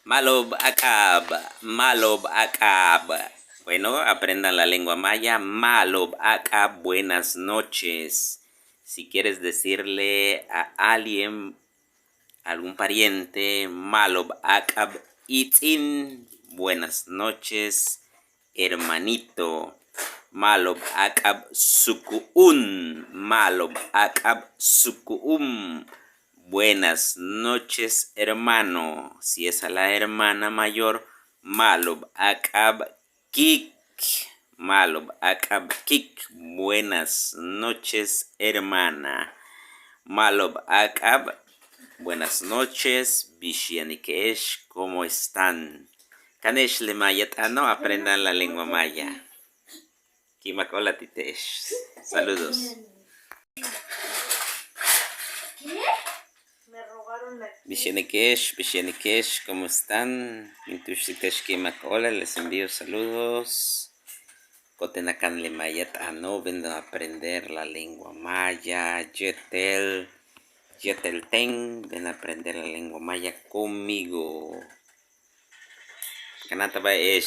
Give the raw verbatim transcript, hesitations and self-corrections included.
Ma'lob áak'ab, ma'lob áak'ab. Bueno, aprendan la lengua maya. Ma'lob áak'ab, buenas noches. Si quieres decirle a alguien, algún pariente, ma'lob áak'ab itz'in, buenas noches, hermanito. Ma'lob áak'ab suku'un, ma'lob áak'ab suku'un. Buenas noches, hermano. Si es a la hermana mayor, ma'lob áak'ab kik, ma'lob áak'ab kik. Buenas noches, hermana. Ma'lob áak'ab, buenas noches, bix yanike'ex, ¿cómo están? Kane'ex le maaya t'aano', aprendan la lengua maya. Ki'imak óolal ti' te'ex. Saludos. Bix yanike'ex, bix yanike'ex, ¿cómo están? Kin túuxtik te'ex ki'imak óolal, les envío saludos. Ko'otenakan le maaya t'aano', ven a aprender la lengua maya, yéetel, yéetel ten, ven a aprender la lengua maya conmigo. Kanáantajba'ex.